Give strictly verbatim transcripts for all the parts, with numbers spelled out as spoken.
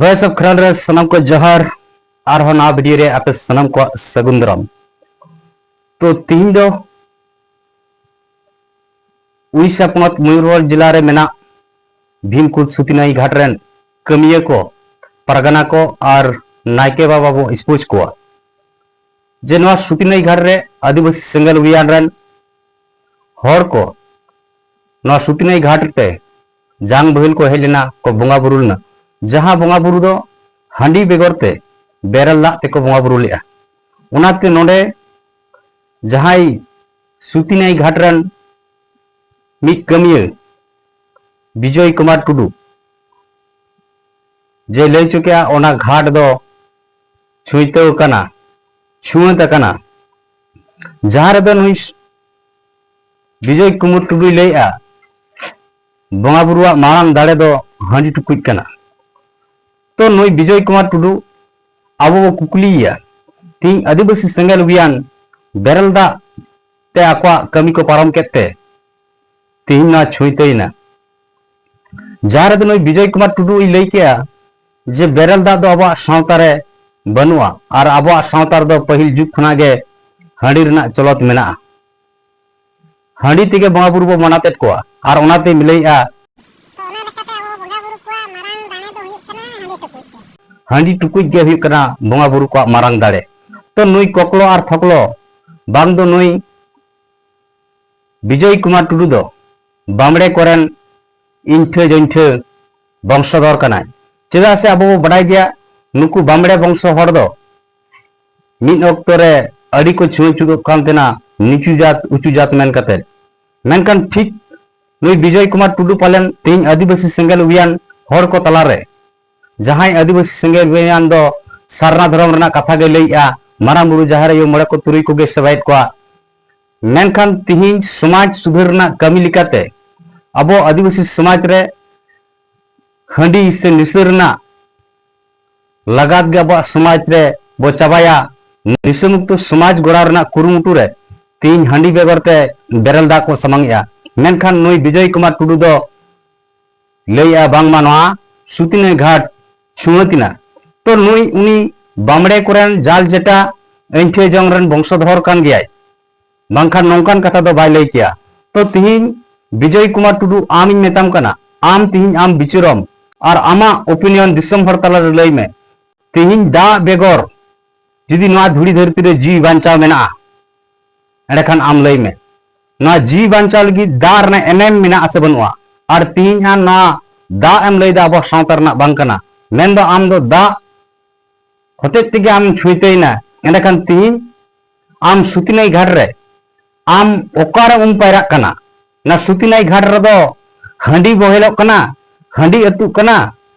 Voice of ᱠᱷᱟᱨᱟᱞ ᱨᱮ ᱥᱟᱱᱟᱢ ᱠᱚ ᱡᱚᱦᱟᱨ᱾ ᱟᱨᱦᱚᱸ ᱱᱟᱣᱟ ᱵᱷᱤᱰᱤᱭᱳ ᱨᱮ ᱟᱯᱮ ᱥᱟᱱᱟᱢ ᱠᱚᱣᱟᱜ ᱥᱟᱹᱜᱩᱱ ᱫᱟᱨᱟᱢ᱾ ᱛᱚ ᱛᱤᱦᱤᱧ ᱫᱚ ᱩᱲᱤᱥᱥᱟ ᱯᱚᱱᱚᱛ ᱢᱚᱭᱩᱨᱵᱷᱚᱸᱡᱽ ᱡᱮᱞᱟ ᱨᱮ ᱢᱮᱱᱟᱜ ᱵᱷᱤᱢᱠᱩᱫ ᱥᱩᱛᱤᱱᱟᱹᱭ ᱜᱷᱟᱴ ᱨᱮᱱ ᱠᱟᱹᱢᱤᱭᱟᱹ ᱠᱚ, ᱯᱟᱨᱜᱟᱱᱟ ᱠᱚ ᱟᱨ ᱱᱟᱭᱠᱮ ᱵᱟᱵᱟ ᱵᱚ ᱮᱠᱥᱯᱳᱡᱽ ᱠᱚᱣᱟ ᱡᱮ ᱱᱚᱣᱟ ᱥᱩᱛᱤᱱᱟᱹᱭ ᱜᱷᱟᱴ ᱨᱮ ᱟᱹᱫᱤᱵᱟᱹᱥᱤ ᱥᱮᱸᱜᱮᱞ ᱚᱵᱷᱤᱭᱟᱱ ᱨᱮᱱ ᱦᱚᱲ ᱠᱚ ᱱᱚᱣᱟ ᱥᱩᱛᱤᱱᱟᱹᱭ ᱜᱷᱟᱴ ᱛᱮ ᱡᱟᱝ ᱵᱟᱹᱦᱤᱞ ᱠᱚ ᱦᱮᱡ ᱞᱮᱱᱟ, ᱠᱚ ᱵᱚᱸᱜᱟ ᱵᱩᱨᱩ ᱞᱮᱱᱟ᱾ ᱡᱟᱦᱟᱸ ᱵᱚᱸᱜᱟ ᱵᱩᱨᱩ ᱫᱚ ᱦᱟᱺᱰᱤ ᱵᱮᱜᱚᱨ ᱛᱮ ᱵᱮᱨᱮᱞ ᱫᱟᱜ ᱛᱮᱠᱚ ᱵᱚᱸᱜᱟ ᱵᱩᱨᱩ ᱞᱮᱫᱼᱟ᱾ ᱚᱱᱟᱛᱮ ᱱᱚᱰᱮ ᱡᱟᱦᱟᱸᱭ ᱥᱩᱛᱤᱱᱟᱹᱭ ᱜᱷᱟᱴ ᱨᱮᱱ ᱢᱤᱫ ᱠᱟᱹᱢᱤᱭᱟᱹ ᱵᱤᱡᱚᱭ ᱠᱩᱢᱟᱨ ᱴᱩᱰᱩ ᱡᱮ ᱞᱟᱹᱭ ᱦᱚᱪᱚ ᱠᱮᱜᱼᱟ, ᱚᱱᱟ ᱜᱷᱟᱴ ᱫᱚ ᱪᱷᱩᱸᱭᱛᱟᱹᱣ ᱟᱠᱟᱱᱟ, ᱪᱷᱩᱣᱟᱹᱛ ᱟᱠᱟᱱᱟ, ᱡᱟᱦᱟᱸ ᱨᱮᱫᱚ ᱱᱩᱭ ᱵᱤᱡᱚᱭ ᱠᱩᱢᱟᱨ ᱴᱩᱰᱩᱭ ᱞᱟᱹᱭᱮᱜᱼᱟ, ᱵᱚᱸᱜᱟ ᱵᱩᱨᱩᱣᱟᱜ ᱢᱟᱨᱟᱝ ᱫᱟᱲᱮ ᱫᱚ ᱦᱟᱺᱰᱤ ᱴᱩᱠᱩᱡ ᱠᱟᱱᱟ᱾ ᱛᱚ ᱱᱩᱭ ᱵᱤᱡᱚᱭ ᱠᱩᱢᱟᱨ ᱴᱩᱰᱩ ᱟᱵᱚ ᱵᱚ ᱠᱩᱠᱞᱤᱭᱮᱭᱟ, ᱛᱤᱦᱤᱧ ᱟᱹᱫᱤᱵᱟᱹᱥᱤ ᱥᱮᱸᱜᱮᱞ ᱚᱵᱷᱤᱭᱟᱱ ᱵᱮᱨᱮᱞ ᱫᱟᱜ ᱛᱮ ᱟᱠᱚᱣᱟᱜ ᱠᱟᱹᱢᱤ ᱠᱚ ᱯᱟᱨᱚᱢ ᱠᱮᱫ ᱛᱮ ᱛᱤᱦᱤᱧ ᱱᱚᱣᱟ ᱪᱷᱩᱸᱭᱛᱟᱹᱭᱮᱱᱟ᱾ ᱡᱟᱦᱟᱸ ᱨᱮᱫᱚ ᱱᱩᱭ ᱵᱤᱡᱚᱭ ᱠᱩᱢᱟᱨ ᱴᱩᱰᱩᱭ ᱞᱟᱹᱭ ᱠᱮᱜᱼᱟ ᱡᱮ ᱵᱮᱨᱮᱞ ᱫᱟᱜ ᱫᱚ ᱟᱵᱚᱣᱟᱜ ᱥᱟᱶᱛᱟ ᱨᱮ ᱵᱟᱹᱱᱩᱜᱼᱟ, ᱟᱨ ᱟᱵᱚᱣᱟᱜ ᱥᱟᱶᱛᱟ ᱨᱮᱫᱚ ᱯᱟᱹᱦᱤᱞ ᱡᱩᱜᱽ ᱠᱷᱚᱱᱟᱜ ᱜᱮ ᱦᱟᱺᱰᱤ ᱨᱮᱱᱟᱜ ᱪᱚᱞᱚᱛ ᱢᱮᱱᱟᱜᱼᱟ᱾ ᱦᱟᱺᱰᱤ ᱛᱮᱜᱮ ᱵᱚᱸᱜᱟ ᱵᱩᱨᱩ ᱵᱚ ᱢᱟᱱᱟᱛᱮᱫ ᱠᱚᱣᱟ, ᱟᱨ ᱚᱱᱟᱛᱮ ᱞᱟᱹᱭᱮᱜᱼᱟ, ᱛᱚ ᱚᱱᱟ ᱞᱮᱠᱟᱛᱮ ᱟᱵᱚ ᱵᱚᱸᱜᱟ ᱵᱩᱨᱩ ᱠᱚᱣᱟᱜ ᱢᱟᱨᱟᱝ ᱫᱟᱲᱮ ᱫᱚ ᱦᱩᱭᱩᱜ ᱠᱟᱱᱟ ᱦᱟᱺᱰᱤ ᱴᱩᱠᱩᱡ ᱜᱮ᱾ ᱦᱟᱺᱰᱤ ᱴᱩᱠᱩᱡ ᱜᱮ ᱦᱩᱭᱩᱜ ᱠᱟᱱᱟ ᱵᱚᱸᱜᱟ ᱵᱩᱨᱩ ᱠᱚᱣᱟᱜ ᱢᱟᱨᱟᱝ ᱫᱟᱲᱮ᱾ ᱛᱚ ᱱᱩᱭ ᱠᱚᱠᱞᱚ ᱟᱨ ᱛᱷᱚᱠᱞᱚ ᱵᱟᱝ ᱫᱚ ᱱᱩᱭ ᱵᱤᱡᱚᱭ ᱠᱩᱢᱟᱨ ᱴᱩᱰᱩ ᱫᱚ ᱵᱟᱢᱲᱮ ᱠᱚᱨᱮᱱ ᱤᱧᱴᱷᱟᱹ ᱡᱚᱧᱴᱷᱟᱹ ᱵᱚᱝᱥᱚᱫᱷᱚᱨ ᱠᱟᱱᱟᱭ᱾ ᱪᱮᱫᱟᱜ ᱥᱮ ᱟᱵᱚ ᱵᱚ ᱵᱟᱰᱟᱭ ᱜᱮᱭᱟ, ᱱᱩᱠᱩ ᱵᱟᱢᱲᱮ ᱵᱚᱝᱥᱚ ᱦᱚᱲ ᱫᱚ ᱢᱤᱫ ᱚᱠᱛᱚ ᱨᱮ ᱟᱹᱰᱤ ᱠᱚ ᱪᱷᱩᱣᱟᱹ ᱪᱷᱩᱛᱚᱜ ᱠᱟᱱ ᱛᱟᱦᱮᱱᱟ, ᱱᱤᱪᱩ ᱡᱟᱛ ᱩᱪᱩ ᱡᱟᱛ ᱢᱮᱱ ᱠᱟᱛᱮ᱾ ᱢᱮᱱᱠᱷᱟᱱ ᱴᱷᱤᱠ ᱱᱩᱭ ᱵᱤᱡᱚᱭ ᱠᱩᱢᱟᱨ ᱴᱩᱰᱩ ᱯᱟᱞᱮᱱ ᱛᱮᱦᱮᱧ ᱟᱹᱫᱤᱵᱟᱹᱥᱤ ᱥᱮᱸᱜᱮᱞ ᱚᱵᱷᱤᱭᱟᱱ ᱦᱚᱲ ᱠᱚ ᱛᱟᱞᱟᱨᱮ ᱡᱟᱦᱟᱸᱭ ᱟᱹᱫᱤᱵᱟᱹᱥᱤ ᱥᱮᱸᱜᱮᱞ ᱚᱵᱷᱤᱭᱟᱱ ᱫᱚ ᱥᱟᱨᱱᱟ ᱫᱷᱚᱨᱚᱢ ᱨᱮᱱᱟᱜ ᱠᱟᱛᱷᱟ ᱜᱮ ᱞᱟᱹᱭᱮᱜᱼᱟ, ᱢᱟᱨᱟᱝ ᱵᱩᱨᱩ, ᱡᱟᱦᱮᱨ ᱟᱭᱳ, ᱢᱚᱬᱮ ᱠᱚ, ᱛᱩᱨᱩᱭ ᱠᱚᱜᱮ ᱥᱮᱵᱟᱭᱮᱫ ᱠᱚᱣᱟ᱾ ᱢᱮᱱᱠᱷᱟᱱ ᱛᱤᱦᱤᱧ ᱥᱚᱢᱟᱡᱽ ᱥᱩᱫᱷᱟᱹᱨ ᱨᱮᱱᱟᱜ ᱠᱟᱹᱢᱤ ᱞᱮᱠᱟᱛᱮ ᱟᱵᱚ ᱟᱹᱫᱤᱵᱟᱹᱥᱤ ᱥᱚᱢᱟᱡᱽ ᱨᱮ ᱦᱟᱺᱰᱤ ᱥᱮ ᱱᱤᱥᱟᱹ ᱨᱮᱱᱟᱜ ᱞᱟᱜᱟᱛ ᱜᱮ ᱟᱵᱚᱣᱟᱜ ᱥᱚᱢᱟᱡᱽ ᱨᱮ ᱵᱚ ᱪᱟᱵᱟᱭᱟ᱾ ᱱᱤᱥᱟᱹ ᱢᱩᱠᱛᱚ ᱥᱚᱢᱟᱡᱽ ᱜᱚᱲᱟᱣ ᱨᱮᱱᱟᱜ ᱠᱩᱨᱩᱢᱩᱴᱩ ᱨᱮ ᱛᱤᱦᱤᱧ ᱦᱟᱺᱰᱤ ᱵᱮᱜᱚᱨ ᱛᱮ ᱵᱮᱨᱮᱞ ᱫᱟᱜ ᱠᱚ ᱥᱟᱢᱟᱝ ᱮᱜᱼᱟ᱾ ᱢᱮᱱᱠᱷᱟᱱ ᱱᱩᱭ ᱵᱤᱡᱚᱭ ᱠᱩᱢᱟᱨ ᱴᱩᱰᱩ ᱫᱚ ᱞᱟᱹᱭᱮᱜᱼᱟ ᱵᱟᱝᱢᱟ ᱱᱚᱣᱟ ᱥᱩᱛᱤᱱᱟᱹᱭ ᱜᱷᱟᱴ ᱪᱷᱩᱣᱟᱹᱛ ᱮᱱᱟ᱾ ᱛᱚ ᱱᱩᱭ ᱩᱱᱤ ᱵᱟᱢᱲᱮ ᱠᱚᱨᱮᱱ ᱡᱟᱞ ᱡᱮᱴᱟ ᱟᱹᱧᱴᱷᱟᱹ ᱡᱚᱝ ᱨᱮᱱ ᱵᱚᱝᱥᱚᱫᱷᱚᱨ ᱠᱟᱱ ᱜᱮᱭᱟᱭ, ᱵᱟᱝᱠᱷᱟᱱ ᱱᱚᱝᱠᱟᱱ ᱠᱟᱛᱷᱟ ᱫᱚ ᱵᱟᱭ ᱞᱟᱹᱭ ᱠᱮᱭᱟ᱾ ᱛᱚ ᱛᱤᱦᱤᱧ ᱵᱤᱡᱚᱭ ᱠᱩᱢᱟᱨ ᱴᱩᱰᱩ, ᱟᱢᱤᱧ ᱢᱮᱛᱟᱢ ᱠᱟᱱᱟ, ᱟᱢ ᱛᱤᱦᱤᱧ ᱟᱢ ᱵᱤᱪᱟᱹᱨᱚᱢ ᱟᱨ ᱟᱢᱟᱜ opinion ᱫᱤᱥᱚᱢ ᱦᱚᱲ ᱛᱟᱞᱟᱨᱮ ᱞᱟᱹᱭ ᱢᱮ᱾ ᱛᱤᱦᱤᱧ ᱫᱟᱜ ᱵᱮᱜᱚᱨ ᱡᱩᱫᱤ ᱱᱚᱣᱟ ᱫᱷᱩᱲᱤ ᱫᱷᱟᱹᱨᱛᱤ ᱨᱮ ᱡᱤᱣᱤ ᱵᱟᱧᱪᱟᱣ ᱢᱮᱱᱟᱜᱼᱟ, ᱮᱸᱰᱮᱠᱷᱟᱱ ᱟᱢ ᱞᱟᱹᱭ ᱢᱮ, ᱱᱚᱣᱟ ᱡᱤᱣᱤ ᱵᱟᱧᱪᱟᱣ ᱞᱟᱹᱜᱤᱫ ᱫᱟᱜ ᱨᱮᱱᱟᱜ ᱮᱱᱮᱢ ᱢᱮᱱᱟᱜ ᱟᱥᱮ ᱵᱟᱹᱱᱩᱜᱼᱟ? ᱟᱨ ᱛᱤᱦᱤᱧ ᱟᱢ ᱱᱚᱣᱟ ᱫᱟᱜ ᱮᱢ ᱞᱟᱹᱭᱫᱟ ᱟᱵᱚ ᱥᱟᱶᱛᱟ ᱨᱮᱱᱟᱜ ᱵᱟᱝ ᱠᱟᱱᱟ, ᱢᱮᱱᱫᱚ ᱟᱢ ᱫᱚ ᱫᱟᱜ ᱦᱚᱛᱮᱡ ᱛᱮᱜᱮ ᱟᱢ ᱪᱷᱩᱭᱛᱟᱹᱭᱮᱱᱟ᱾ ᱮᱸᱰᱮᱠᱷᱟᱱ ᱛᱤᱦᱤᱧ ᱟᱢ ᱥᱩᱛᱤᱱᱟᱹᱭ ᱜᱷᱟᱴ ᱨᱮ ᱟᱢ ᱚᱠᱟᱨᱮ ᱩᱢ ᱯᱟᱭᱨᱟᱜ ᱠᱟᱱᱟ? ᱚᱱᱟ ᱥᱩᱛᱤᱱᱟᱹᱭ ᱜᱷᱟᱴ ᱨᱮᱫᱚ ᱦᱟᱺᱰᱤ ᱵᱚᱦᱮᱞᱚᱜ ᱠᱟᱱᱟ, ᱦᱟᱺᱰᱤ ᱟᱹᱛᱩᱜ ᱠᱟᱱᱟ,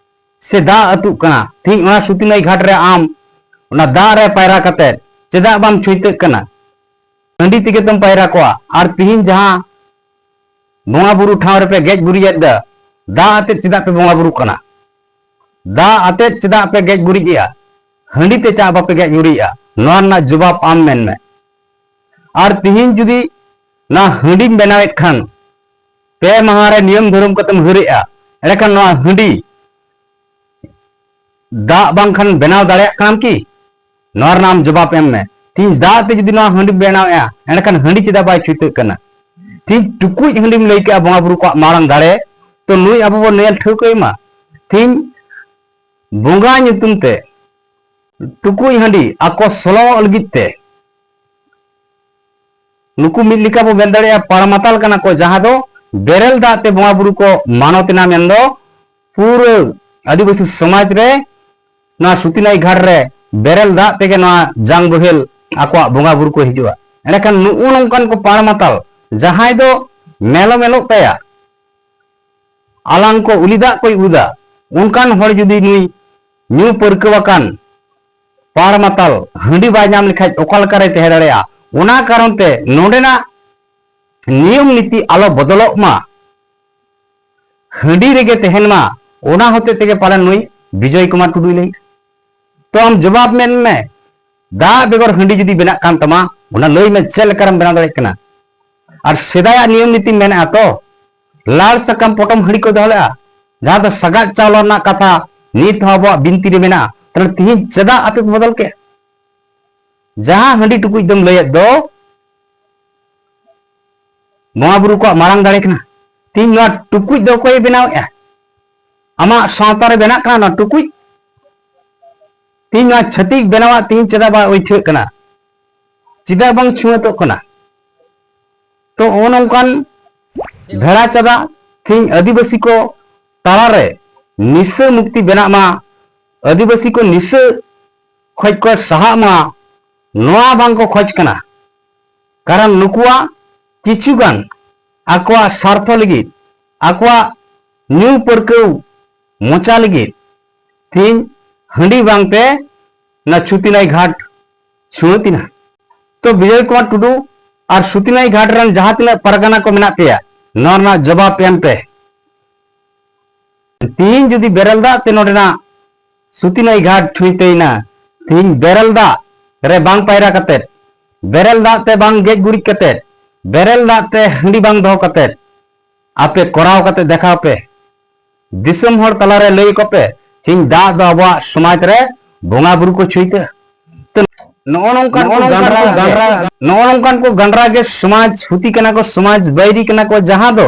ᱥᱮ ᱫᱟᱜ ᱟᱹᱛᱩᱜ ᱠᱟᱱᱟ? ᱛᱤᱦᱤᱧ ᱚᱱᱟ ᱥᱩᱛᱤᱱᱟᱹᱭ ᱜᱷᱟᱴ ᱨᱮ ᱟᱢ ᱚᱱᱟ ᱫᱟᱜ ᱨᱮ ᱯᱟᱭᱨᱟ ᱠᱟᱛᱮ ᱪᱮᱫᱟᱜ ᱵᱟᱢ ᱪᱷᱩᱭᱛᱟᱹᱜ ᱠᱟᱱᱟ? ᱦᱟᱺᱰᱤ ᱛᱮᱜᱮ ᱛᱚᱢ ᱯᱟᱭᱨᱟ ᱠᱚᱜᱼᱟ᱾ ᱟᱨ ᱛᱤᱦᱤᱧ ᱡᱟᱦᱟᱸ ᱵᱚᱸᱜᱟ ᱵᱩᱨᱩ ᱴᱷᱟᱶ ᱨᱮᱯᱮ ᱜᱮᱡ ᱜᱩᱨᱤᱡᱮᱫ ᱫᱚ, ᱫᱟᱜ ᱟᱛᱮᱫ ᱪᱮᱫᱟᱜ ᱯᱮ ᱵᱚᱸᱜᱟ ᱵᱩᱨᱩᱜ ᱠᱟᱱᱟ? ᱫᱟᱜ ᱟᱛᱮᱫ ᱪᱮᱫᱟᱜ ᱯᱮ ᱜᱮᱡ ᱜᱩᱨᱤᱡᱮᱜᱼᱟ? ᱦᱟᱺᱰᱤ ᱛᱮ ᱪᱮᱫᱟᱜ ᱵᱟᱯᱮ ᱜᱮᱡ ᱜᱩᱨᱤᱡᱮᱜᱼᱟ? ᱱᱚᱣᱟ ᱨᱮᱱᱟᱜ ᱡᱚᱵᱟᱵ ᱟᱢ ᱢᱮᱱ ᱢᱮ᱾ ᱟᱨ ᱛᱤᱦᱤᱧ ᱡᱩᱫᱤ ᱱᱚᱣᱟ ᱦᱟᱺᱰᱤᱢ ᱵᱮᱱᱟᱣᱮᱫ ᱠᱷᱟᱱ, ᱯᱮ ᱢᱟᱦᱟ ᱨᱮ ᱱᱤᱭᱚᱢ ᱫᱷᱚᱨᱚᱢ ᱠᱟᱛᱮᱢ ᱦᱟᱹᱨᱮᱜᱼᱟ, ᱮᱸᱰᱮᱠᱷᱟᱱ ᱱᱚᱣᱟ ᱦᱟᱺᱰᱤ ᱫᱟᱜ ᱵᱟᱝᱠᱷᱟᱱ ᱵᱮᱱᱟᱣ ᱫᱟᱲᱮᱭᱟᱜ ᱠᱟᱱᱟᱢ ᱠᱤ? ᱱᱚᱣᱟ ᱨᱮᱱᱟᱜ ᱟᱢ ᱡᱚᱵᱟᱵ ᱮᱢ ᱢᱮ᱾ ᱛᱤᱦᱤᱧ ᱫᱟᱜ ᱛᱮ ᱡᱩᱫᱤ ᱱᱚᱣᱟ ᱦᱟᱺᱰᱤᱢ ᱵᱮᱱᱟᱣᱮᱜᱼᱟ, ᱮᱸᱰᱮᱠᱷᱟᱱ ᱦᱟᱺᱰᱤ ᱪᱮᱫᱟᱜ ᱵᱟᱭ ᱪᱷᱩᱭᱛᱟᱹᱜ ᱠᱟᱱᱟ? ᱛᱤᱦᱤᱧ ᱴᱩᱠᱩᱡ ᱦᱟᱺᱰᱤᱢ ᱞᱟᱹᱭ ᱠᱮᱜᱼᱟ ᱵᱚᱸᱜᱟ ᱵᱩᱨᱩ ᱠᱚᱣᱟᱜ ᱢᱟᱨᱟᱝ ᱫᱟᱲᱮ, ᱛᱚ ᱱᱩᱭ ᱟᱵᱚ ᱵᱚᱱ ᱧᱮᱞ ᱴᱷᱟᱹᱣᱠᱟᱹᱭ ᱢᱟ᱾ ᱛᱤᱦᱤᱧ ᱵᱚᱸᱜᱟ ᱧᱩᱛᱩᱢ ᱛᱮ ᱴᱩᱠᱩᱡ ᱦᱟᱺᱰᱤ ᱟᱠᱚ ᱥᱚᱞᱚᱜ ᱞᱟᱹᱜᱤᱫ ᱛᱮ ᱱᱩᱠᱩ ᱢᱤᱫ ᱞᱮᱠᱟ ᱵᱚ ᱢᱮᱱ ᱫᱟᱲᱮᱭᱟᱜᱼᱟ, ᱯᱟᱲᱢᱟᱛᱟᱞ ᱠᱟᱱᱟ ᱠᱚ, ᱡᱟᱦᱟᱸ ᱫᱚ ᱵᱮᱨᱮᱞ ᱫᱟᱜ ᱛᱮ ᱵᱚᱸᱜᱟ ᱵᱩᱨᱩ ᱠᱚ ᱢᱟᱱᱚᱛ ᱮᱱᱟ᱾ ᱢᱮᱱᱫᱚ ᱯᱩᱨᱟᱹ ᱟᱹᱫᱤᱵᱟᱹᱥᱤ ᱥᱚᱢᱟᱡᱽ ᱨᱮ ᱱᱚᱣᱟ ᱥᱩᱛᱤᱱᱟᱹᱭ ᱜᱷᱟᱴ ᱨᱮ ᱵᱮᱨᱮᱞ ᱫᱟᱜ ᱛᱮᱜᱮ ᱱᱚᱣᱟ ᱡᱟᱝ ᱵᱚᱦᱮᱞ ᱟᱠᱚᱣᱟᱜ ᱵᱚᱸᱜᱟ ᱵᱩᱨᱩ ᱠᱚ ᱦᱤᱡᱩᱜᱼᱟ᱾ ᱮᱸᱰᱮᱠᱷᱟᱱ ᱱᱩᱜᱼᱩ ᱱᱚᱝᱠᱟᱱ ᱠᱚ ᱯᱟᱲᱢᱟᱛᱟᱞ, ᱡᱟᱦᱟᱸᱭ ᱫᱚ ᱢᱮᱞᱚ ᱢᱮᱞᱚᱜ ᱛᱟᱭᱟ, ᱟᱞᱟᱝ ᱠᱚ ᱩᱞᱤ ᱫᱟᱜ ᱠᱚᱭ ᱩᱫᱟ, ᱚᱱᱠᱟᱱ ᱦᱚᱲ ᱡᱩᱫᱤ ᱱᱩᱭ ᱧᱩ ᱯᱟᱹᱨᱠᱟᱹᱣ ᱟᱠᱟᱱ ᱯᱟᱲ ᱢᱟᱛᱟᱞ ᱦᱟᱺᱰᱤ ᱵᱟᱭ ᱧᱟᱢ ᱞᱮᱠᱷᱟᱡ ᱚᱠᱟ ᱞᱮᱠᱟᱨᱮ ᱛᱟᱦᱮᱸ ᱫᱟᱲᱮᱭᱟᱜᱼᱟ? ᱚᱱᱟ ᱠᱟᱨᱚᱱ ᱛᱮ ᱱᱚᱰᱮᱱᱟᱜ ᱱᱤᱭᱚᱢ ᱱᱤᱛᱤ ᱟᱞᱚ ᱵᱚᱫᱚᱞᱚᱜ ᱢᱟ, ᱦᱟᱺᱰᱤ ᱨᱮᱜᱮ ᱛᱟᱦᱮᱱ ᱢᱟ, ᱚᱱᱟ ᱦᱚᱛᱮ ᱛᱮᱜᱮ ᱯᱟᱞᱮᱱ ᱱᱩᱭ ᱵᱤᱡᱚᱭ ᱠᱩᱢᱟᱨ ᱴᱩᱰᱩᱭ ᱞᱟᱹᱭ᱾ ᱛᱚ ᱟᱢ ᱡᱚᱵᱟᱵ ᱢᱮᱱ ᱢᱮ, ᱫᱟᱜ ᱵᱮᱜᱚᱨ ᱦᱟᱺᱰᱤ ᱡᱩᱫᱤ ᱵᱮᱱᱟᱜ ᱠᱟᱱ ᱛᱟᱢᱟ, ᱚᱱᱟ ᱞᱟᱹᱭ ᱢᱮ, ᱪᱮᱫ ᱞᱮᱠᱟᱨᱮᱢ ᱵᱮᱱᱟᱣ ᱫᱟᱲᱮᱭᱟᱜ ᱠᱟᱱᱟ? ᱟᱨ ᱥᱮᱫᱟᱭᱟᱜ ᱱᱤᱭᱚᱢ ᱱᱤᱛᱤ ᱢᱮᱱᱟᱜᱼᱟ ᱛᱚ, ᱞᱟᱲ ᱥᱟᱠᱟᱢ ᱯᱚᱴᱚᱢ ᱦᱟᱺᱰᱤ ᱠᱚ ᱫᱚᱦᱚ ᱞᱮᱜᱼᱟ, ᱡᱟᱦᱟᱸ ᱫᱚ ᱥᱟᱜᱟᱫ ᱪᱟᱣᱞᱮ ᱨᱮᱱᱟᱜ ᱠᱟᱛᱷᱟ ᱱᱤᱛ ᱦᱚᱸ ᱟᱵᱚᱣᱟᱜ ᱵᱤᱱᱛᱤ ᱨᱮ ᱢᱮᱱᱟᱜᱼᱟ᱾ ᱛᱟᱦᱞᱮ ᱛᱤᱦᱤᱧ ᱪᱮᱫᱟᱜ ᱟᱯᱮ ᱯᱮ ᱵᱚᱫᱚᱞ ᱠᱮᱫ? ᱡᱟᱦᱟᱸ ᱦᱟᱺᱰᱤ ᱴᱩᱠᱩᱡ ᱫᱚᱢ ᱞᱟᱹᱭᱮᱫ ᱫᱚ, ᱵᱚᱸᱜᱟ ᱵᱩᱨᱩ ᱠᱚᱣᱟᱜ ᱢᱟᱨᱟᱝ ᱫᱟᱲᱮ ᱠᱟᱱᱟ, ᱛᱤᱦᱤᱧ ᱱᱚᱣᱟ ᱴᱩᱠᱩᱡ ᱫᱚ ᱚᱠᱚᱭᱮ ᱵᱮᱱᱟᱣᱮᱫᱼᱟ? ᱟᱢᱟᱜ ᱥᱟᱶᱛᱟ ᱨᱮ ᱵᱮᱱᱟᱜ ᱠᱟᱱᱟ ᱱᱚᱣᱟ ᱴᱩᱠᱩᱡ? ᱛᱤᱦᱤᱧ ᱱᱚᱣᱟ ᱪᱷᱟᱹᱛᱤᱠ ᱵᱮᱱᱟᱣᱟᱜ ᱛᱤᱦᱤᱧ ᱪᱮᱫᱟᱜ ᱵᱟᱭ ᱩᱭᱴᱷᱟᱹᱜ ᱠᱟᱱᱟ? ᱪᱮᱫᱟᱜ ᱵᱟᱝ ᱪᱷᱩᱣᱟᱹᱛᱚᱜ ᱠᱟᱱᱟ? ᱛᱚ, ᱱᱚᱜᱼᱚ ᱱᱚᱝᱠᱟᱱ ᱵᱷᱮᱲᱟ ᱪᱟᱸᱫᱟ ᱛᱤᱦᱤᱧ ᱟᱹᱫᱤᱵᱟᱹᱥᱤ ᱠᱚ ᱛᱟᱞᱟᱨᱮ ᱱᱤᱥᱟᱹ ᱢᱩᱠᱛᱤ ᱵᱮᱱᱟᱜ ᱢᱟ, ᱟᱹᱫᱤᱵᱟᱹᱥᱤ ᱠᱚ ᱱᱤᱥᱟᱹ ᱠᱷᱚᱡ ᱠᱚ ᱥᱟᱦᱟᱜ ᱢᱟ, ᱱᱚᱣᱟ ᱵᱟᱝ ᱠᱚ ᱠᱷᱚᱡᱽ ᱠᱟᱱᱟ᱾ ᱠᱟᱨᱚᱱ ᱱᱩᱠᱩᱣᱟᱜ ᱠᱤᱪᱷᱩ ᱜᱟᱱ ᱟᱠᱚᱣᱟᱜ ᱥᱟᱨᱛᱷᱚ ᱞᱟᱹᱜᱤᱫ, ᱟᱠᱚᱣᱟᱜ ᱧᱩ ᱯᱟᱹᱨᱠᱟᱹᱣ ᱢᱚᱪᱟ ᱞᱟᱹᱜᱤᱫ ᱛᱤᱦᱤᱧ ᱦᱟᱺᱰᱤ ᱵᱟᱝᱛᱮ ᱚᱱᱟ ᱪᱷᱩᱛᱤᱱᱟᱭ ᱜᱷᱟᱴ ᱪᱷᱩᱣᱟᱹᱛᱤᱱᱟ᱾ ᱛᱚ, ᱵᱤᱡᱚᱭ ᱠᱩᱢᱟᱨ ᱴᱩᱰᱩ ᱟᱨ ᱥᱩᱛᱤᱱᱟᱭ ᱜᱷᱟᱴ ᱨᱮᱱ ᱡᱟᱦᱟᱸ ᱛᱤᱱᱟᱹᱜ ᱯᱟᱨᱜᱟᱱᱟ ᱠᱚ ᱢᱮᱱᱟᱜ ᱯᱮᱭᱟ, ᱱᱚᱣᱟ ᱨᱮᱱᱟᱜ ᱡᱚᱵᱟᱵ ᱮᱢ ᱯᱮ᱾ ᱛᱤᱦᱤᱧ ᱡᱩᱫᱤ ᱵᱮᱨᱮᱞ ᱫᱟᱜ ᱛᱮ ᱱᱚᱰᱮᱱᱟᱜ ᱥᱩᱛᱤᱱᱟᱭ ᱜᱷᱟᱴ ᱪᱷᱩᱭᱛᱟᱹᱭᱱᱟ, ᱛᱤᱦᱤᱧ ᱵᱮᱨᱮᱞ ᱫᱟᱜ ᱨᱮ ᱵᱟᱝ ᱯᱟᱭᱨᱟ ᱠᱟᱛᱮᱫ, ᱵᱮᱨᱮᱞ ᱫᱟᱜ ᱛᱮ ᱵᱟᱝ ᱜᱮᱡ ᱜᱩᱨᱤᱡ ᱠᱟᱛᱮᱫ, ᱵᱮᱨᱮᱞ ᱫᱟᱜ ᱛᱮ ᱦᱟᱺᱰᱤ ᱵᱟᱝ ᱫᱚᱦᱚ ᱠᱟᱛᱮᱫ, ᱟᱯᱮ ᱠᱚᱨᱟᱣ ᱠᱟᱛᱮᱫ ᱫᱮᱠᱷᱟᱣ ᱯᱮ᱾ ᱫᱤᱥᱚᱢ ᱦᱚᱲ ᱛᱟᱞᱟᱨᱮ ᱞᱟᱹᱭ ᱟᱠᱚ ᱯᱮ, ᱛᱤᱦᱤᱧ ᱫᱟᱜ ᱫᱚ ᱟᱵᱚᱣᱟᱜ ᱥᱚᱢᱟᱡᱽ ᱨᱮ ᱵᱚᱸᱜᱟ ᱵᱩᱨᱩ ᱠᱚ ᱪᱷᱩᱭᱛᱟᱹ᱾ ᱛᱚ, ᱱᱚᱜᱼᱚ ᱱᱚᱝᱠᱟᱱ ᱠᱚ ᱜᱟᱱᱰᱨᱟ, ᱱᱚᱜᱼᱚ ᱱᱚᱝᱠᱟᱱ ᱠᱚ ᱜᱟᱱᱰᱨᱟ ᱜᱮ ᱥᱚᱢᱟᱡᱽ ᱦᱩᱛᱤ ᱠᱟᱱᱟ ᱠᱚ, ᱥᱚᱢᱟᱡᱽ ᱵᱟᱹᱭᱨᱤ ᱠᱟᱱᱟ ᱠᱚ, ᱡᱟᱦᱟᱸ ᱫᱚ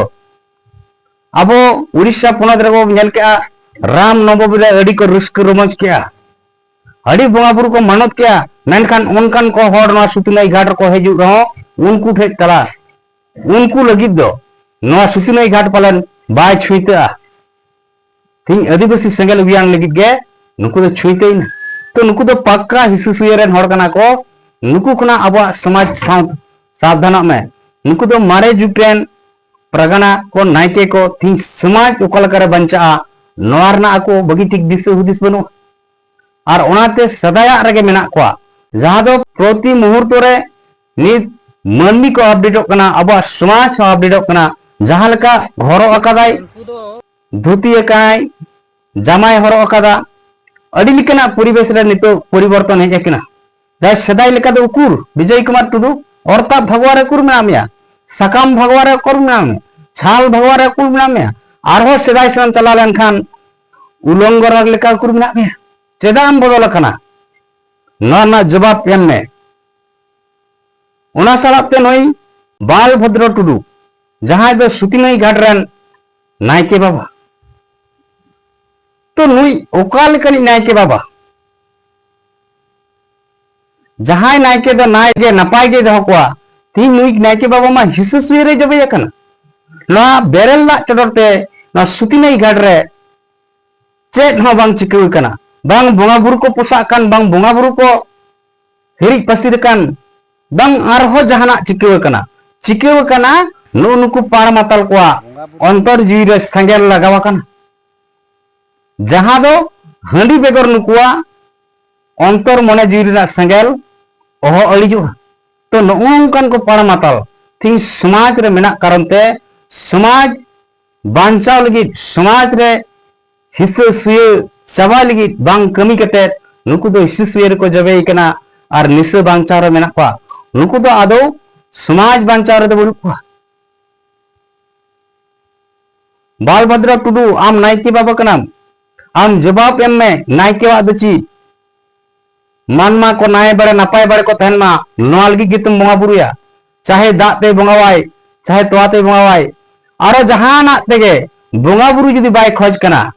ᱟᱵᱚ ᱩᱲᱤᱥᱥᱟ ᱯᱚᱱᱚᱛ ᱨᱮᱵᱚ ᱧᱮᱞ ᱠᱮᱜᱼᱟ, ᱨᱟᱢ ᱱᱚᱵᱚᱢᱤ ᱨᱮ ᱟᱹᱰᱤ ᱠᱚ ᱨᱟᱹᱥᱠᱟᱹ ᱨᱚᱢᱚᱡᱽ ᱠᱮᱜᱼᱟ, ᱟᱹᱰᱤ ᱵᱚᱸᱜᱟ ᱵᱩᱨᱩ ᱠᱚ ᱢᱟᱱᱚᱛ ᱠᱮᱜᱼᱟ᱾ ᱢᱮᱱᱠᱷᱟᱱ ᱚᱱᱠᱟᱱ ᱠᱚ ᱦᱚᱲ ᱱᱚᱣᱟ ᱥᱩᱛᱤᱱᱟᱭ ᱜᱷᱟᱴ ᱨᱮᱠᱚ ᱦᱤᱡᱩᱜ ᱨᱮᱦᱚᱸ ᱩᱱᱠᱩ ᱴᱷᱮᱡ ᱛᱟᱞᱟ, ᱩᱱᱠᱩ ᱞᱟᱹᱜᱤᱫ ᱫᱚ ᱱᱚᱣᱟ ᱥᱩᱛᱤᱱᱟᱭ ᱜᱷᱟᱴ ᱯᱟᱞᱮᱱ ᱵᱟᱭ ᱪᱷᱩᱭᱛᱟᱹᱜᱼᱟ᱾ ᱛᱤᱦᱤᱧ ᱟᱹᱫᱤᱵᱟᱹᱥᱤ ᱥᱮᱸᱜᱮᱞ ᱚᱵᱷᱤᱭᱟᱱ ᱞᱟᱹᱜᱤᱫ ᱜᱮ ᱱᱩᱠᱩ ᱫᱚ ᱪᱷᱩᱭᱛᱟᱹᱭᱱᱟ᱾ ᱛᱚ, ᱱᱩᱠᱩ ᱫᱚ ᱯᱟᱠᱠᱟ ᱦᱤᱥᱟᱹ ᱥᱩᱭᱟᱹ ᱨᱮᱱ ᱦᱚᱲ ᱠᱟᱱᱟ ᱠᱚ᱾ ᱱᱩᱠᱩ ᱠᱷᱚᱱᱟᱜ ᱟᱵᱚᱣᱟᱜ ᱥᱚᱢᱟᱡᱽ ᱥᱟᱶ ᱥᱟᱵᱫᱷᱟᱱᱚᱜ ᱢᱮ᱾ ᱱᱩᱠᱩ ᱫᱚ ᱢᱟᱨᱮ ᱡᱩᱜᱽ ᱨᱮᱱ ᱯᱟᱨᱜᱟᱱᱟ ᱠᱚ, ᱱᱟᱭᱠᱮ ᱠᱚ, ᱛᱤᱦᱤᱧ ᱥᱚᱢᱟᱡᱽ ᱚᱠᱟ ᱞᱮᱠᱟᱨᱮ ᱵᱟᱧᱪᱟᱜᱼᱟ, ᱱᱚᱣᱟ ᱨᱮᱱᱟᱜ ᱟᱠᱚ ᱵᱷᱟᱹᱜᱤ ᱴᱷᱤᱠ ᱫᱤᱥᱟᱹ ᱦᱩᱫᱤᱥ ᱵᱟᱹᱱᱩᱜᱼᱟ᱾ ᱟᱨ ᱚᱱᱟᱛᱮ ᱥᱮᱫᱟᱭᱟᱜ ᱨᱮᱜᱮ ᱢᱮᱱᱟᱜ ᱠᱚᱣᱟ, ᱡᱟᱦᱟᱸ ᱫᱚ ᱯᱨᱚᱛᱤ ᱢᱩᱦᱩᱨᱛᱚ ᱨᱮ ᱱᱤᱛ ᱢᱟᱹᱱᱢᱤ ᱠᱚ ᱟᱯᱰᱮᱴᱚᱜ ᱠᱟᱱᱟ, ᱟᱵᱚᱣᱟᱜ ᱥᱚᱢᱟᱡᱽ ᱦᱚᱸ ᱟᱯᱰᱮᱴᱚᱜ ᱠᱟᱱᱟ᱾ ᱡᱟᱦᱟᱸ ᱞᱮᱠᱟ ᱦᱚᱨᱚᱜ ᱟᱠᱟᱫᱟᱭ, ᱫᱷᱩᱛᱤ ᱟᱠᱟᱭ, ᱡᱟᱢᱟᱭ ᱦᱚᱨᱚᱜ ᱟᱠᱟᱫᱟ, ᱟᱹᱰᱤ ᱞᱮᱠᱟᱱᱟᱜ ᱯᱚᱨᱤᱵᱮᱥ ᱨᱮ ᱱᱤᱛᱚᱜ ᱯᱚᱨᱤᱵᱚᱨᱛᱚᱱ ᱦᱮᱡ ᱟᱠᱟᱱᱟ᱾ ᱡᱟᱦᱟᱸᱭ ᱥᱮᱫᱟᱭ ᱞᱮᱠᱟ ᱫᱚ ᱩᱠᱩᱨ ᱵᱤᱡᱚᱭ ᱠᱩᱢᱟᱨ ᱴᱩᱰᱩ, ᱚᱨᱛᱟᱵ ᱵᱷᱟᱜᱽᱣᱟ ᱨᱮ ᱩᱠᱩᱨ ᱢᱮᱱᱟᱜ ᱢᱮᱭᱟ, ᱥᱟᱠᱟᱢ ᱵᱷᱟᱜᱽᱣᱟ ᱨᱮ ᱩᱠᱩᱨ ᱢᱮᱱᱟᱜ ᱢᱮᱭᱟ, ᱪᱷᱟᱞ ᱵᱷᱟᱜᱽᱣᱟ ᱨᱮ ᱩᱠᱩᱨ ᱢᱮᱱᱟᱜ ᱢᱮᱭᱟ? ᱟᱨᱦᱚᱸ ᱥᱮᱫᱟᱭ ᱥᱮᱫ ᱮᱢ ᱪᱟᱞᱟᱣ ᱞᱮᱱᱠᱷᱟᱱ ᱩᱞᱚᱝᱜᱚ ᱨᱟᱜᱽ ᱞᱮᱠᱟ ᱩᱠᱩᱨ ᱢᱮᱱᱟᱜ ᱢᱮᱭᱟ? ᱪᱮᱫᱟᱜ ᱮᱢ ᱵᱚᱫᱚᱞ ᱟᱠᱟᱱᱟ? ᱱᱚᱣᱟ ᱨᱮᱱᱟᱜ ᱡᱚᱵᱟᱵ ᱮᱢ ᱢᱮ᱾ ᱚᱱᱟ ᱥᱟᱞᱟᱜ ᱛᱮ ᱱᱩᱭ ᱵᱟᱞ ᱵᱷᱚᱫᱨᱚ ᱴᱩᱰᱩ, ᱡᱟᱦᱟᱸᱭ ᱫᱚ ᱥᱩᱛᱤᱱᱟᱹᱭ ᱜᱷᱟᱴ ᱨᱮᱱ ᱱᱟᱭᱠᱮ ᱵᱟᱵᱟ, ᱛᱚ ᱱᱩᱭ ᱚᱠᱟ ᱞᱮᱠᱟᱱᱤᱡ ᱱᱟᱭᱠᱮ ᱵᱟᱵᱟ? ᱡᱟᱦᱟᱸᱭ ᱱᱟᱭᱠᱮ ᱫᱚ ᱱᱟᱭ ᱜᱮ ᱱᱟᱯᱟᱭ ᱜᱮ ᱫᱚᱦᱚ ᱠᱚᱣᱟ, ᱛᱤᱦᱤᱧ ᱱᱩᱭ ᱱᱟᱭᱠᱮ ᱵᱟᱵᱟ ᱢᱟ ᱦᱤᱥᱟᱹ ᱥᱩᱭᱟᱹ ᱨᱮ ᱡᱚᱵᱮ ᱟᱠᱟᱱᱟ᱾ ᱱᱚᱣᱟ ᱵᱮᱨᱮᱞ ᱫᱟᱜ ᱪᱚᱰᱚᱨ ᱛᱮ ᱱᱚᱣᱟ ᱥᱩᱛᱤᱱᱟᱹᱭ ᱜᱷᱟᱴ ᱨᱮ ᱪᱮᱫ ᱦᱚᱸ ᱵᱟᱝ ᱪᱤᱠᱟᱹᱣ ᱟᱠᱟᱱᱟ᱾ ᱵᱟᱝ ᱵᱚᱸᱜᱟ ᱵᱩᱨᱩ ᱠᱚ ᱯᱚᱥᱟᱜ ᱠᱟᱱ, ᱵᱟᱝ ᱵᱚᱸᱜᱟ ᱵᱩᱨᱩ ᱠᱚ ᱦᱤᱨᱤᱡ ᱯᱟᱹᱥᱤᱨ ᱟᱠᱟᱱ, ᱵᱟᱝ ᱟᱨᱦᱚᱸ ᱡᱟᱦᱟᱱᱟᱜ ᱪᱤᱠᱟᱹᱣ ᱟᱠᱟᱱᱟ᱾ ᱪᱤᱠᱟᱹᱣ ᱟᱠᱟᱱᱟ, ᱱᱩᱜᱼᱩ ᱱᱩᱠᱩ ᱯᱟᱲ ᱢᱟᱛᱟᱞ ᱠᱚᱣᱟᱜ ᱚᱱᱛᱚᱨ ᱡᱤᱣᱤ ᱨᱮ ᱥᱮᱸᱜᱮᱞ ᱞᱟᱜᱟᱣ ᱟᱠᱟᱱᱟ, ᱡᱟᱦᱟᱸ ᱫᱚ ᱦᱟᱺᱰᱤ ᱵᱮᱜᱚᱨ ᱱᱩᱠᱩᱣᱟᱜ ᱚᱱᱛᱚᱨ ᱢᱚᱱᱮ ᱡᱤᱣᱤ ᱨᱮᱱᱟᱜ ᱥᱮᱸᱜᱮᱞ ᱚᱦᱚ ᱟᱹᱲᱤᱡᱚᱜᱼᱟ᱾ ᱛᱚ ᱱᱚᱜᱼᱚ ᱱᱚᱝᱠᱟᱱ ᱠᱚ ᱯᱟᱲ ᱢᱟᱛᱟᱞ ᱛᱮᱦᱮᱧ ᱥᱚᱢᱟᱡᱽ ᱨᱮ ᱢᱮᱱᱟᱜ ᱠᱟᱨᱚᱱ ᱛᱮ ᱥᱚᱢᱟᱡᱽ ᱵᱟᱧᱪᱟᱣ ᱞᱟᱹᱜᱤᱫ, ᱥᱚᱢᱟᱡᱽ ᱨᱮ ᱦᱤᱥᱟᱹ ᱥᱩᱭᱟᱹ ᱪᱟᱵᱟᱭ ᱞᱟᱹᱜᱤᱫ ᱵᱟᱝ ᱠᱟᱹᱢᱤ ᱠᱟᱛᱮ ᱱᱩᱠᱩ ᱫᱚ ᱦᱤᱥᱟᱹ ᱥᱩᱭᱟᱹ ᱨᱮᱠᱚ ᱡᱚᱵᱮᱭ ᱠᱟᱱᱟ ᱟᱨ ᱱᱤᱥᱟᱹ ᱵᱟᱧᱪᱟᱣ ᱨᱮ ᱢᱮᱱᱟᱜ ᱠᱚᱣᱟ᱾ ᱱᱩᱠᱩ ᱫᱚ ᱟᱫᱚ ᱥᱚᱢᱟᱡᱽ ᱵᱟᱧᱪᱟᱣ ᱨᱮᱫᱚ ᱵᱟᱹᱱᱩᱜ ᱠᱚᱣᱟ᱾ ᱵᱟᱞᱵᱷᱟᱫᱨᱚ ᱴᱩᱰᱩ, ᱟᱢ ᱱᱟᱭᱠᱮ ᱵᱟᱵᱟ ᱠᱟᱱᱟᱢ, ᱟᱢ ᱡᱚᱵᱟᱵ ᱮᱢ ᱢᱮ, ᱱᱟᱭᱠᱮᱣᱟᱜ ᱫᱚ ᱪᱮᱫ? ᱢᱟᱱᱢᱟ ᱠᱚ ᱱᱟᱭ ᱵᱟᱲᱮ ᱱᱟᱯᱟᱭ ᱵᱟᱲᱮ ᱠᱚ ᱛᱟᱦᱮᱱ ᱢᱟ, ᱱᱚᱣᱟ ᱞᱟᱹᱜᱤᱫ ᱜᱮᱛᱚᱢ ᱵᱚᱸᱜᱟ ᱵᱩᱨᱩᱭᱟ᱾ ᱪᱟᱦᱮ ᱫᱟᱜ ᱛᱮᱭ ᱵᱚᱸᱜᱟᱣᱟᱭ, ᱪᱟᱦᱮ ᱛᱚᱣᱟ ᱛᱮᱭ ᱵᱚᱸᱜᱟᱣᱟᱭ, ᱟᱨᱚ ᱡᱟᱦᱟᱱᱟᱜ ᱛᱮᱜᱮ ᱵᱚᱸᱜᱟ ᱵᱩᱨᱩ ᱡᱩᱫᱤ ᱵᱟᱭ ᱠᱷᱚᱡᱽ ᱠᱟᱱᱟ,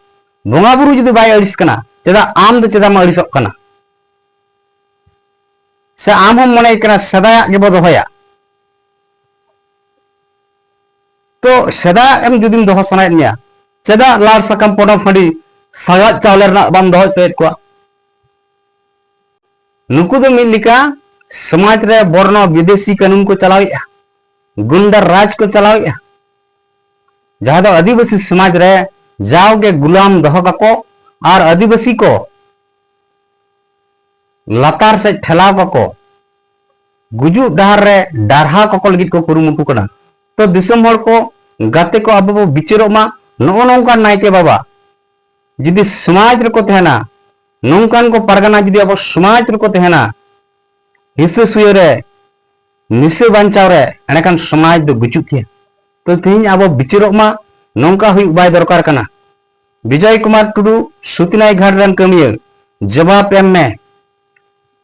ᱵᱚᱸᱜᱟ ᱵᱩᱨᱩ ᱡᱩᱫᱤ ᱵᱟᱭ ᱟᱹᱲᱤᱥ ᱠᱟᱱᱟ, ᱪᱮᱫᱟᱜ ᱟᱢ ᱫᱚ ᱪᱮᱫᱟᱜ ᱮᱢ ᱟᱹᱲᱤᱥᱚᱜ ᱠᱟᱱᱟ? ᱥᱮ ᱟᱢ ᱦᱚᱸᱢ ᱢᱚᱱᱮᱭ ᱠᱟᱱᱟ ᱥᱮᱫᱟᱭᱟᱜ ᱜᱮᱵᱚ ᱫᱚᱦᱚᱭᱟ? ᱛᱚ ᱥᱮᱫᱟᱭᱟᱜ ᱮᱢ ᱡᱩᱫᱤᱢ ᱫᱚᱦᱚ ᱥᱟᱱᱟᱭᱮᱫ ᱢᱮᱭᱟ, ᱪᱮᱫᱟᱜ ᱞᱟᱲ ᱥᱟᱠᱟᱢ ᱯᱚᱴᱚᱢ ᱦᱟᱺᱰᱤ ᱥᱟᱜᱟᱫ ᱪᱟᱣᱞᱮ ᱨᱮᱱᱟᱜ ᱵᱟᱢ ᱫᱚᱦᱚ ᱦᱚᱪᱚᱭᱮᱫ ᱠᱚᱣᱟ? ᱱᱩᱠᱩ ᱫᱚ ᱢᱤᱫ ᱞᱮᱠᱟ ᱥᱚᱢᱟᱡᱽ ᱨᱮ ᱵᱚᱨᱱᱚ ᱵᱤᱫᱮᱥᱤ ᱠᱟᱹᱱᱩᱱ ᱠᱚ ᱪᱟᱞᱟᱣᱮᱫᱼᱟ, ᱜᱩᱱᱰᱟ ᱨᱟᱡᱽ ᱠᱚ ᱪᱟᱞᱟᱣᱮᱫᱼᱟ, ᱡᱟᱦᱟᱸ ᱫᱚ ᱟᱹᱫᱤᱵᱟᱹᱥᱤ ᱥᱚᱢᱟᱡᱽ ᱨᱮ ᱡᱟᱣᱜᱮ ᱜᱩᱞᱟᱢ ᱫᱚᱦᱚ ᱠᱟᱠᱚ ᱟᱨ ᱟᱹᱫᱤᱵᱟᱹᱥᱤ ᱠᱚ ᱞᱟᱛᱟᱨ ᱥᱮᱫ ᱴᱷᱮᱞᱟᱣ ᱠᱟᱠᱚ, ᱜᱩᱡᱩᱜ ᱰᱟᱦᱟᱨ ᱨᱮ ᱰᱟᱨᱦᱟᱣ ᱠᱟᱠᱚ ᱞᱟᱹᱜᱤᱫ ᱠᱚ ᱠᱩᱨᱩᱢᱩᱴᱩ ᱠᱟᱱᱟ᱾ ᱛᱚ ᱫᱤᱥᱚᱢ ᱦᱚᱲ ᱠᱚ, ᱜᱟᱛᱮ ᱠᱚ, ᱟᱵᱚ ᱵᱚ ᱵᱤᱪᱟᱹᱨᱚᱜ ᱢᱟ᱾ ᱱᱚᱜᱼᱚ ᱱᱚᱝᱠᱟᱱ ᱱᱟᱭᱠᱮ ᱵᱟᱵᱟ ᱡᱩᱫᱤ ᱥᱚᱢᱟᱡᱽ ᱨᱮᱠᱚ ᱛᱟᱦᱮᱱᱟ, ᱱᱚᱝᱠᱟᱱ ᱠᱚ ᱯᱟᱨᱜᱟᱱᱟ ᱡᱩᱫᱤ ᱟᱵᱚ ᱥᱚᱢᱟᱡᱽ ᱨᱮᱠᱚ ᱛᱟᱦᱮᱱᱟ, ᱦᱤᱥᱟᱹ ᱥᱩᱭᱟᱹ ᱨᱮ, ᱱᱤᱥᱟᱹ ᱵᱟᱧᱪᱟᱣ ᱨᱮ, ᱮᱸᱰᱮᱠᱷᱟᱱ ᱥᱚᱢᱟᱡᱽ ᱫᱚ ᱜᱩᱡᱩᱜ ᱜᱮᱭᱟ᱾ ᱛᱚ ᱛᱮᱦᱮᱧ ᱟᱵᱚ ᱵᱤᱪᱟᱹᱨᱚᱜ ᱢᱟ, ᱱᱚᱝᱠᱟ ᱦᱩᱭᱩᱜ ᱵᱟᱭ ᱫᱚᱨᱠᱟᱨ ᱠᱟᱱᱟ᱾ ᱵᱤᱡᱚᱭ ᱠᱩᱢᱟᱨ ᱴᱩᱰᱩ, ᱥᱩᱛᱤᱱᱟᱭ ᱜᱷᱟᱴ ᱨᱮᱱ ᱠᱟᱹᱢᱤᱭᱟᱹ, ᱡᱚᱵᱟᱵ ᱮᱢ ᱢᱮ᱾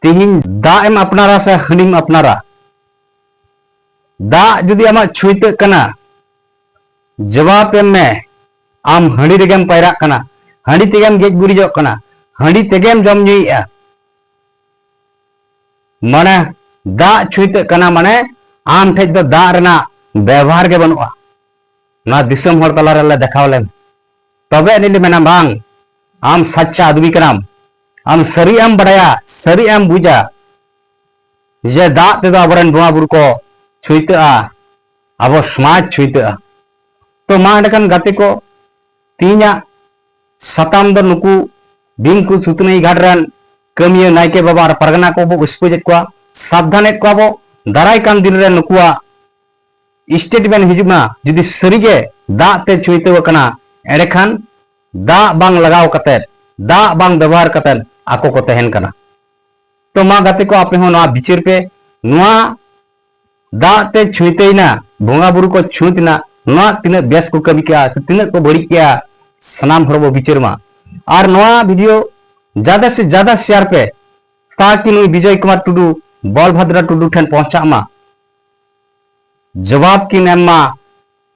ᱛᱤᱦᱤᱧ ᱫᱟᱜ ᱮᱢ ᱟᱯᱱᱟᱨᱟ ᱥᱮ ᱦᱟᱺᱰᱤᱢ ᱟᱯᱱᱟᱨᱟ? ᱫᱟᱜ ᱡᱩᱫᱤ ᱟᱢᱟᱜ ᱪᱷᱩᱭᱛᱟᱹᱜ ᱠᱟᱱᱟ, ᱡᱚᱵᱟᱵ ᱮᱢ ᱢᱮ᱾ ᱟᱢ ᱦᱟᱺᱰᱤ ᱨᱮᱜᱮᱢ ᱯᱟᱭᱨᱟᱜ ᱠᱟᱱᱟ, ᱦᱟᱺᱰᱤ ᱛᱮᱜᱮᱢ ᱜᱮᱡ ᱜᱩᱨᱤᱡᱚᱜ ᱠᱟᱱᱟ, ᱦᱟᱺᱰᱤ ᱛᱮᱜᱮᱢ ᱡᱚᱢ ᱧᱩᱭᱮᱫᱼᱟ᱾ ᱢᱟᱱᱮ, ᱫᱟᱜ ᱪᱷᱩᱭᱛᱟᱹᱜ ᱠᱟᱱᱟ, ᱢᱟᱱᱮ ᱟᱢ ᱴᱷᱮᱡ ᱫᱚ ᱫᱟᱜ ᱨᱮᱱᱟᱜ ᱵᱮᱵᱚᱦᱟᱨ ᱜᱮ ᱵᱟᱹᱱᱩᱜᱼᱟ᱾ ᱱᱚᱣᱟ ᱫᱤᱥᱚᱢ ᱦᱚᱲ ᱛᱟᱞᱟ ᱨᱮᱞᱮ ᱫᱮᱠᱷᱟᱣ ᱞᱮᱢ, ᱛᱚᱵᱮ ᱟᱹᱱᱤᱡ ᱞᱮ ᱢᱮᱱᱟ, ᱵᱟᱝ, ᱟᱢ ᱥᱟᱪᱪᱟ ᱟᱫᱢᱤ ᱠᱟᱱᱟᱢ, ᱟᱢ ᱥᱟᱹᱨᱤ ᱮᱢ ᱵᱟᱰᱟᱭᱟ, ᱥᱟᱹᱨᱤ ᱮᱢ ᱵᱩᱡᱟ ᱡᱮ ᱫᱟᱜ ᱛᱮᱫᱚ ᱟᱵᱚᱨᱮᱱ ᱵᱚᱸᱜᱟ ᱵᱩᱨᱩ ᱠᱚ ᱪᱷᱩᱭᱛᱟᱹᱜᱼᱟ, ᱟᱵᱚ ᱥᱚᱢᱟᱡᱽ ᱪᱷᱩᱭᱛᱟᱹᱜᱼᱟ᱾ ᱛᱚ ᱢᱟ ᱮᱸᱰᱮᱠᱷᱟᱱ ᱜᱟᱛᱮ ᱠᱚ, ᱛᱮᱦᱮᱧᱟᱜ ᱥᱟᱛᱟᱢ ᱫᱚ ᱱᱩᱠᱩ ᱵᱤᱱᱠᱩ ᱥᱩᱛᱱᱟᱹᱭ ᱜᱷᱟᱴ ᱨᱮᱱ ᱠᱟᱹᱢᱤᱭᱟᱹ ᱱᱟᱭᱠᱮ ᱵᱟᱵᱟ ᱟᱨ ᱯᱟᱨᱜᱟᱱᱟ ᱠᱚᱵᱚ ᱩᱥᱯᱟᱹᱡᱮᱫ ᱠᱚᱣᱟ, ᱥᱟᱵᱫᱷᱟᱱᱮᱫ ᱠᱚᱣᱟ ᱵᱚ᱾ ᱫᱟᱨᱟᱭ ᱠᱟᱱ ᱫᱤᱱ ᱨᱮ ᱱᱩᱠᱩᱣᱟᱜ statement ᱦᱤᱡᱩᱜ ᱢᱟ, ᱡᱩᱫᱤ ᱥᱟᱹᱨᱤᱜᱮ ᱫᱟᱜ ᱛᱮ ᱪᱷᱩᱭᱛᱟᱹᱣ ᱟᱠᱟᱱᱟ, ᱮᱸᱰᱮᱠᱷᱟᱱ ᱫᱟᱜ ᱵᱟᱝ ᱞᱟᱜᱟᱣ ᱠᱟᱛᱮᱫ, ᱫᱟᱜ ᱵᱟᱝ ᱵᱮᱵᱚᱦᱟᱨ ᱠᱟᱛᱮᱫ ᱟᱠᱚ ᱠᱚ ᱛᱟᱦᱮᱱ ᱠᱟᱱᱟ᱾ ᱛᱚ ᱢᱟ ᱜᱟᱛᱮ ᱠᱚ, ᱟᱯᱮ ᱦᱚᱸ ᱱᱚᱣᱟ ᱵᱤᱪᱟᱹᱨ ᱯᱮ, ᱱᱚᱣᱟ ᱫᱟᱜ ᱛᱮ ᱪᱷᱩᱭᱛᱟᱹᱭᱮᱱᱟ, ᱵᱚᱸᱜᱟ ᱵᱩᱨᱩ ᱠᱚ ᱪᱷᱩᱸᱛ ᱮᱱᱟ, ᱱᱚᱣᱟ ᱛᱤᱱᱟᱹᱜ ᱵᱮᱥ ᱠᱚ ᱠᱟᱹᱢᱤ ᱠᱮᱜᱼᱟ ᱥᱮ ᱛᱤᱱᱟᱹᱜ ᱠᱚ ᱵᱟᱹᱲᱤᱡ ᱠᱮᱜᱼᱟ, ᱥᱟᱱᱟᱢ ᱦᱚᱲ ᱵᱚ ᱵᱤᱪᱟᱹᱨ ᱢᱟ᱾ ᱟᱨ ᱱᱚᱣᱟ video ᱡᱟᱫᱟ ᱥᱮ ᱡᱟᱫᱟ share ᱯᱮ, ᱛᱟᱠᱤ ᱱᱩᱭ ᱵᱤᱡᱚᱭ ᱠᱩᱢᱟᱨ ᱴᱩᱰᱩ, ᱵᱚᱞᱵᱷᱟᱫᱨᱟ ᱴᱩᱰᱩ ᱴᱷᱮᱱ ᱯᱚᱦᱪᱟᱜ ᱢᱟ, ᱡᱚᱵᱟᱵ ᱠᱤᱱ ᱮᱢ ᱢᱟ᱾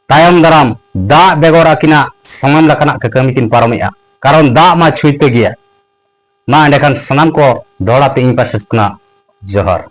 ᱛᱟᱭᱚᱢ ᱫᱟᱨᱟᱢ ᱫᱟᱜ ᱵᱮᱜᱚᱨ ᱟᱹᱠᱤᱱᱟᱜ ᱥᱟᱱᱟᱢ ᱞᱮᱠᱟᱱᱟᱜ ᱠᱟᱹᱢᱤ ᱠᱤᱱ ᱯᱟᱨᱚᱢᱮᱜᱼᱟ, ᱠᱟᱨᱚᱱ ᱫᱟᱜ ᱢᱟ ᱪᱷᱩᱭᱛᱟᱹ ᱜᱮᱭᱟ᱾ ᱢᱟ ᱮᱸᱰᱮᱠᱷᱟᱱ ᱥᱟᱱᱟᱢ ᱠᱚ ᱫᱚᱦᱲᱟ ᱛᱮ ᱤᱧ ᱯᱟᱥᱮ ᱠᱷᱚᱱᱟᱜ ᱡᱚᱦᱟᱨ᱾